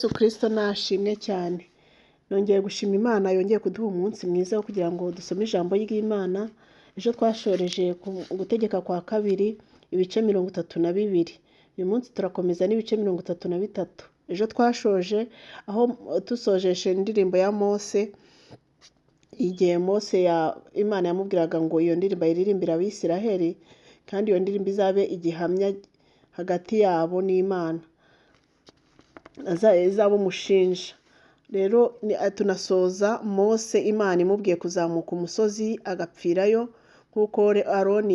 Yesu Kristo nashimwe cyane. Nongeye gushima Imana yongeye kuduha umunsi mwiza wo kugira ngo dusome ijambo ry'Imana. Ejo twashoreje ku gutegeka kwa kabiri ibice 32. Uyu munsi turakomeza n'ibice 33. Ejo twashoje aho dusojeshe indirimbo ya Mose, igihe Mose ya Imana yamubwiraga ngo iyo ndirimbo ayiririmbire Abisiraheli, kandi iyo ndirimbo izabe igihamya hagati yabo n'Imana, izaba umushinja. Rero tunasoza Mose Imana imubwiye kuzamuka umusozi agapfirayo, nk'uko Aroni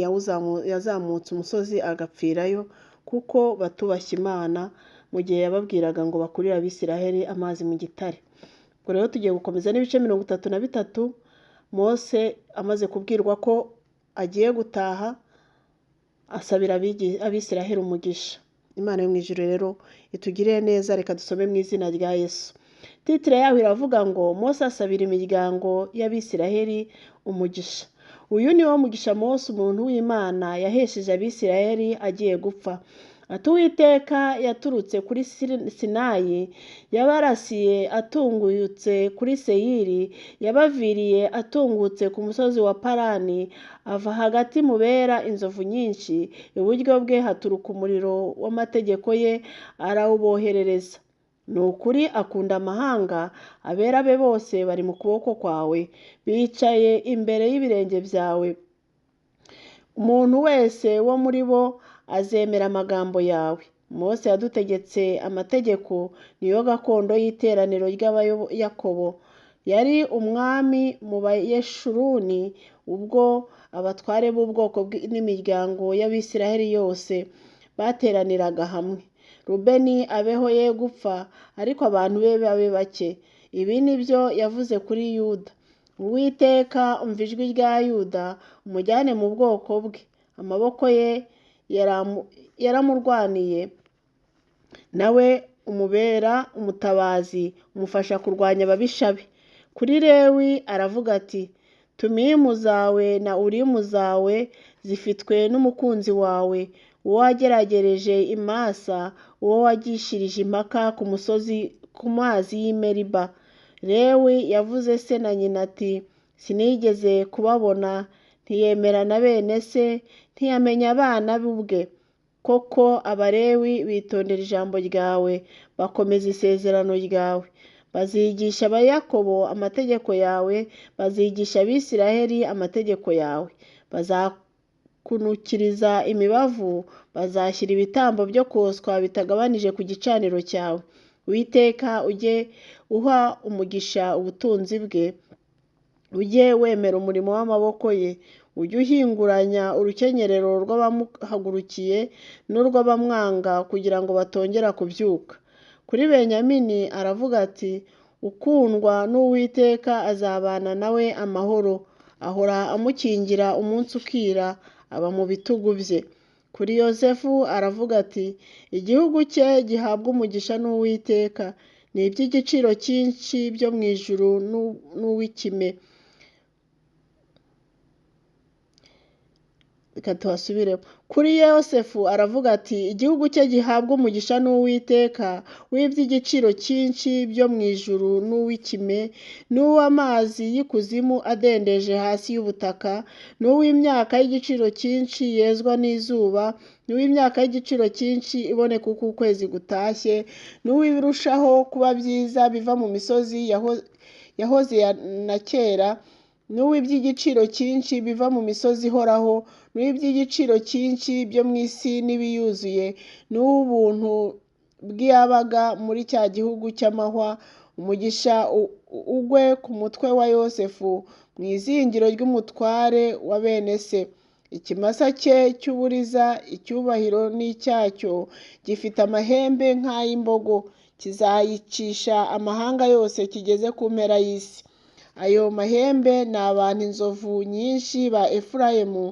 yazamutse umusozi agapfirayo, kuko batubashye Imana mu gihe yababwiraga ngo bakurire Abisiraheli amazi mu gitare. Ubwo rero tugiye gukomeza n'ibice 33, Mose amaze kubwirwa ko agiye gutaha, asabira Abisiraheli umugisha. Imana yo mu ijuru rero itugirire neza, reka dusome mu izina rya Yesu. Titire yaho iravuga ngo Mose asabira imiryango y'Abisiraheli umugisha. Uyu ni wo mugisha Mose umuntu w'Imana yahesheje Abisiraheli agiye gupfa. Ati Uwiteka yaturutse kuri Sinayi, yabarasiye atungutse kuri Seyiri, yabaviriye atungutse ku musozi wa Parani, ava hagati mu bera inzovu nyinshi, iburyo bwe haturuka umuriro w'amategeko ye arawuboherereza. Ni ukuri akunda amahanga, abera be bose bari mu kuboko kwawe, bicaye imbere y'ibirenge byawe. Umuntu wese wo muri bo azemera amagambo yawe. Mose yadutegetse amategeko, niyo gakondo y'iteraniro ry'Abayakobo. Yari umwami mu Bayeshuruni, ubwo abatware b'ubwoko n'imiryango y'Abisiraheli yose bateraniraga hamwe. Rubeni abeho ye gupfa, ariko abantu be babe bake. Ibi ni byo yavuze kuri Yuda. Uwiteka umva ijwi rya Yuda, umujyane mu bwoko bwe. Amaboko ye yaramurwaniye, nawe umubera umutabazi, umufasha kurwanya ababisha be. Kuri Lewi aravuga ati Tumimu zawe na Urimu zawe zifitwe n'umukunzi wawe, uwo wageragereje i Masa, uwo wagishirije impaka ku musozi ku mazi y'i Meriba. Lewi yavuze se na nyina ati sinigeze kubabona, ntiyemera na bene se, ntiyamenya abana be ubwe. Koko Abalewi bitondera ijambo ryawe, bakomeza isezerano ryawe. Bazigisha Abayakobo amategeko yawe, bazigisha Abisiraheli amategeko yawe. Bazakunukiriza imibavu, bazashyira ibitambo byo koswa bitagabanije ku gicaniro cyawe. Uwiteka ujye uha umugisha ubutunzi bwe, ujye wemera umurimo w'amaboko ye, ujye uhinguranya urukenyerero rw'abamuhagurukiye n'urw'abamwanga kugira ngo batongera kubyuka. Kuri Benyamini aravuga ati ukundwa n'Uwiteka azabana nawe amahoro, ahora amukingira umunsi ukira, aba mu bitugu bye. Kuri Yosefu aravuga ati igihugu cye gihabwa umugisha n'Uwiteka, ni iby'igiciro cyinshi byo mu ijuru n'uw'ikime. Reka tuhasubiremo. Kuri Yosefu aravuga ati igihugu cye gihabwa umugisha n'Uwiteka, w'iby'igiciro cyinshi byo mu ijuru n'uw'ikime, n'uw'amazi y'ikuzimu adendeje hasi y'ubutaka, n'uw'imyaka y'igiciro cyinshi yezwa n'izuba, n'uw'imyaka y'igiciro cyinshi iboneka uko ukwezi gutashye, n'uw'ibirushaho kuba byiza biva mu misozi yahoze na kera, n'uw'iby'igiciro cyinshi biva mu misozi ihoraho, n'uw'iby'igiciro cyinshi byo mu isi n'ibiyuzuye, n'uw'ubuntu bw'iyabaga muri cya gihugu cy'amahwa. Umugisha ugwe ku mutwe wa Yosefu, mu izingiro ry'umutware wa bene se. Ikimasa cye cy'uburiza, icyubahiro n'icyacyo, gifite amahembe nk'ay'imbogo, kizayicisha amahanga yose kigeze ku mpera y'isi. Ayo mahembe ni abantu inzovu nyinshi ba Efurayimu,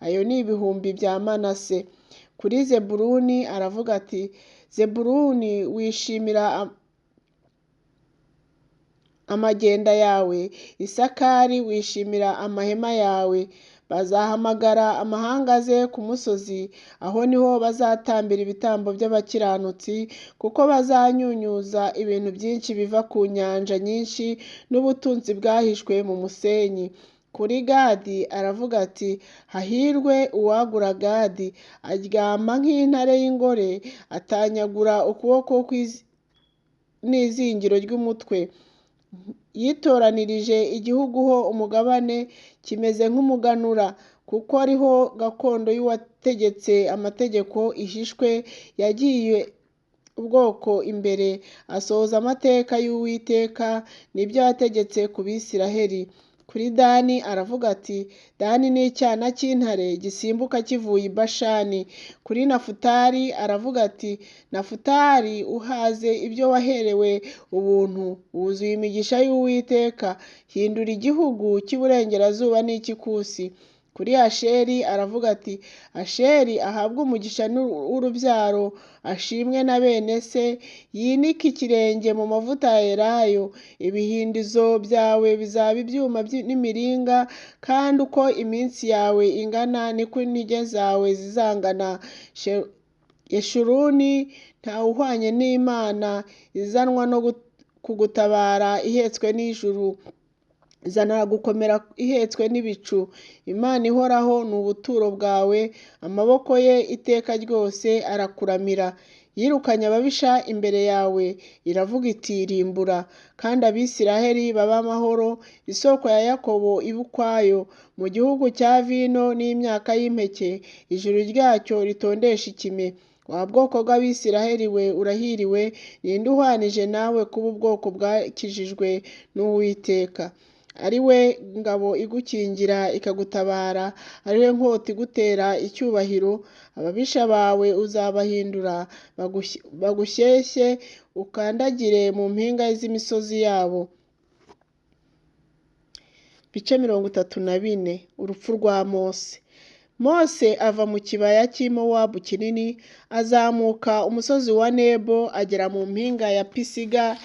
ayo ni ibihumbi bya Manase. Kuri Zebuluni aravuga ati Zebuluni wishimira amagenda yawe, Isakari wishimira amahema yawe. Bazahamagara amahanga aze ku musozi, aho niho bazatambira ibitambo by'abakiranutsi, kuko bazanyunyuza ibintu byinshi biva ku nyanja nyinshi n'ubutunzi bwahishwe mu musenyi. Kuri Gadi aravuga ati: Hahirwe uwagura Gadi, aryama nk'intare y'ingore, atanyagura ukuboko n'izingiro ry'umutwe. Yitoranirije igihugu ho umugabane, kimeze nk'umuganura, kuko ariho gakondo y'uwategetse amategeko ihishwe, yagiye ubwoko imbere, asohoza amateka y'Uwiteka n'ibyo yategetse ku Bisiraheli. Kuri Dani aravuga ati: Dani ni icyana cy'intare gisimbuka kivuye i Bashani. Kuri Nafutali aravuga ati: Nafutali uhaze ibyo waherewe ubuntu, wuzuye imigisha y'Uwiteka, hindura igihugu cy'iburengerazuba n'icy'ikusi. Kuri Asheri aravuga ati: Asheri ahabwe umugisha w'urubyaro, ashimwe na bene se, yinike ikirenge mu mavuta ya elayo. Ibihindizo byawe bizaba ibyuma n'imiringa, kandi uko iminsi yawe ingana niko intege zawe zizangana. Yeshuruni ntawuhwanye n'Imana, izanwa no kugutabara ihetswe n'ijuru, izana gukomera ihetswe n'ibicu. Imana ihoraho ni ubuturo bwawe, amaboko ye iteka ryose arakuramira. Yirukanye ababisha imbere yawe, iravuga iti: Rimbura. Kandi Abisiraheli babe amahoro, isoko ya Yakobo ibe ukwayo, mu gihugu cya vino n'imyaka y'impeke, ijuru ryacyo ritondesha ikime. Wa bwoko bw'Abisiraheli we, urahiriwe, ninde uhwanije nawe kuba ubwoko bwakijijwe n'Uwiteka? Ari we ngabo igukingira ikagutabara, ari we nkota igutera icyubahiro. Ababisha bawe uzabahindura bagushyeshye, ukandagire mu mpinga z'imisozi yabo. Ibice 34. Urupfu rwa Mose. Mose ava mu kibaya cy'i Mowabu kinini, azamuka umusozi wa Nebo, agera mu mpinga ya Pisiga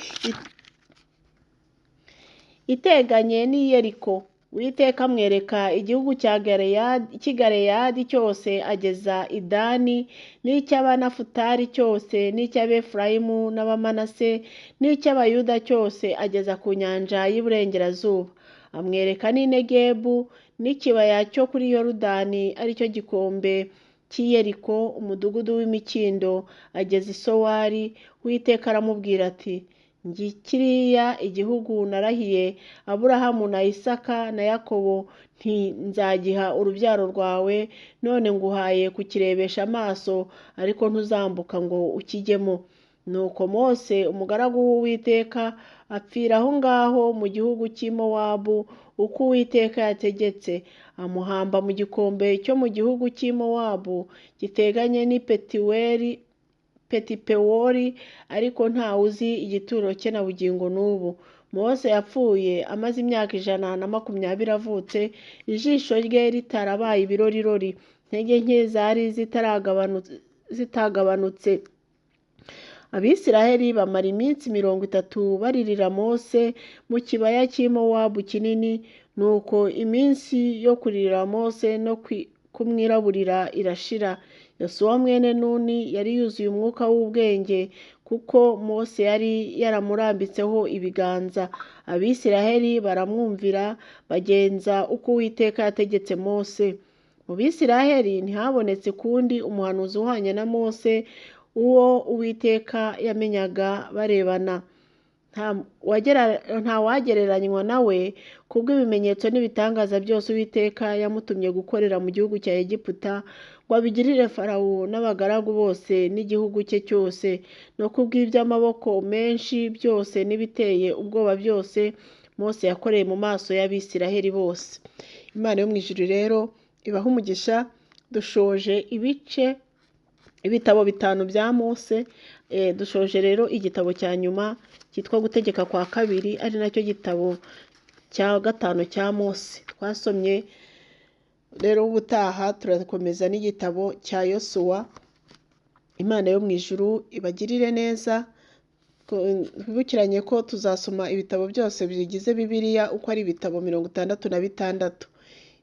iteganye n'i Yeriko. Uwiteka amwereka igihugu cy'i Galeyadi cyose ageza i Dani, n'icy'Abanafutali cyose, n'icy'Abefurayimu n'Abamanase, n'icy'Abayuda cyose ageza ku nyanja y'iburengerazuba. Amwereka n'i Negebu n'ikibaya cyo kuri Yorodani, aricyo gikombe cy'i Yeriko, umudugudu w'imikindo, ageza i Sowari. Uwiteka aramubwira ati: Ngikiriya igihugu narahiye Aburahamu na Isaka na Yakobo nti nzagiha urubyaro rwawe, none nguhaye kukirebesha amaso, ariko ntuzambuka ngo ukijyemo. Nuko Mose umugaragu w'Uwiteka apfira aho ngaho mu gihugu cy'i Mowabu, uko Uwiteka yategetse, amuhamba mu gikombe cyo mu gihugu cy'i Mowabu giteganye n'i Petipewori, ariko ntawe uzi igituro cye na bugingo n'ubu. Mose yapfuye amaze imyaka 120 avutse, ijisho rye ritarabaye ibirorirori, intege nke zari zitagabanutse. Abisiraheli bamara iminsi 30 baririra Mose mu kibaya cy'i Mowabu kinini. Nuko iminsi yo kuririra Mose no kumwiraburira irashira. Yosuwa mwene Nuni yari yuzuye umwuka w'ubwenge, kuko Mose yari yaramurambitseho ibiganza. Abisiraheli baramwumvira, bagenza uko Uwiteka yategetse Mose. Mu Bisiraheli ntihabonetse ukundi umuhanuzi uhwanye na Mose, uwo Uwiteka yamenyaga barebana. Ntawagereranywa nawe kubw'ibimenyetso n'ibitangaza byose Uwiteka yamutumye gukorera mu gihugu cya Egiputa, ngo abigirire Farawo n'abagaragu bose n'igihugu cye cyose, no kubw'iby'amaboko menshi byose n'ibiteye ubwoba byose Mose yakoreye mu maso y'Abisiraheli bose. Imana yo mu ijuru rero ibahe umugisha. Dushoje ibice ibitabo 5 bya Mose. Dushoje rero igitabo cya nyuma cyitwa Gutegeka kwa Kabiri, ari nacyo gitabo cya 5 cya Mose twasomye. Rero ubutaha turakomeza n'igitabo cya Yosuwa. Imana yo mu ijuru ibagirire neza. Twibukiranye ko tuzasoma ibitabo byose bigize Bibiliya uko ari ibitabo 66.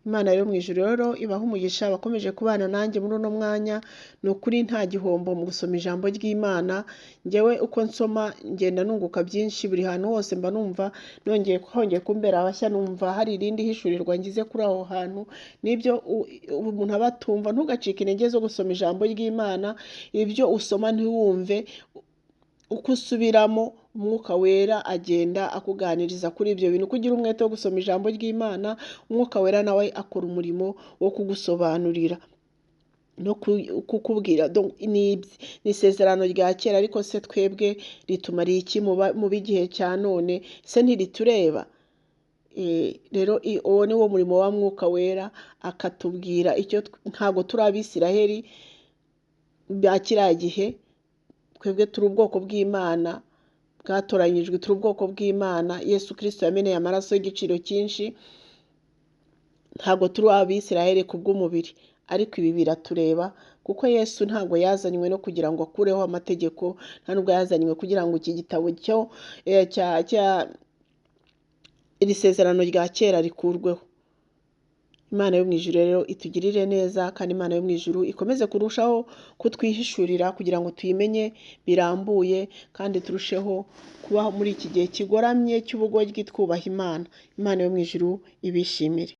Imana yo mu ijuru rero ibahe umugisha abakomeje kubana nanjye muri uno mwanya. Ni ukuri nta gihombo mu gusoma ijambo ry'Imana. Njyewe uko nsoma ngenda nunguka byinshi, buri hantu hose mba numva nongeye hongeye kumbera abashya, numva hari irindi hishurirwa ngize kuri aho hantu. Nibyo umuntu aba atumva, ntugacike intege zo gusoma ijambo ry'Imana. Ibyo usoma ntiwumve, uko usubiramo Umwuka Wera agenda akuganiriza kuri ibyo bintu. Uko ugira umwete wo gusoma ijambo ry'Imana, Umwuka Wera nawe akora umurimo wo kugusobanurira no kukubwira. Ni isezerano rya kera, ariko se twebwe ritumariye iki mu b'igihe cya none? Se ntiritureba? Rero uwo ni wo murimo wa Mwuka Wera, akatubwira icyo. Ntabwo turi Abisiraheli ba kiriya gihe, twebwe turi ubwoko bw'Imana bwatoranyijwe, turi ubwoko bw'Imana Yesu Kirisito yameneye amaraso y'igiciro cyinshi. Ntabwo turi Abisiraheli ku bw'umubiri, ariko ibi biratureba, kuko Yesu ntabwo yazanywe no kugira ngo akureho amategeko, nta nubwo yazanywe kugira ngo iki gitabo cyo cya iri sezerano rya kera rikurweho. Imana yo mu ijuru rero itugirire neza, kandi Imana yo mu ijuru ikomeze kurushaho kutwihishurira kugira ngo tuyimenye birambuye, kandi turusheho kubaho muri iki gihe kigoramye cy'ubugoryi twubaha Imana. Imana yo mu ijuru ibishimire.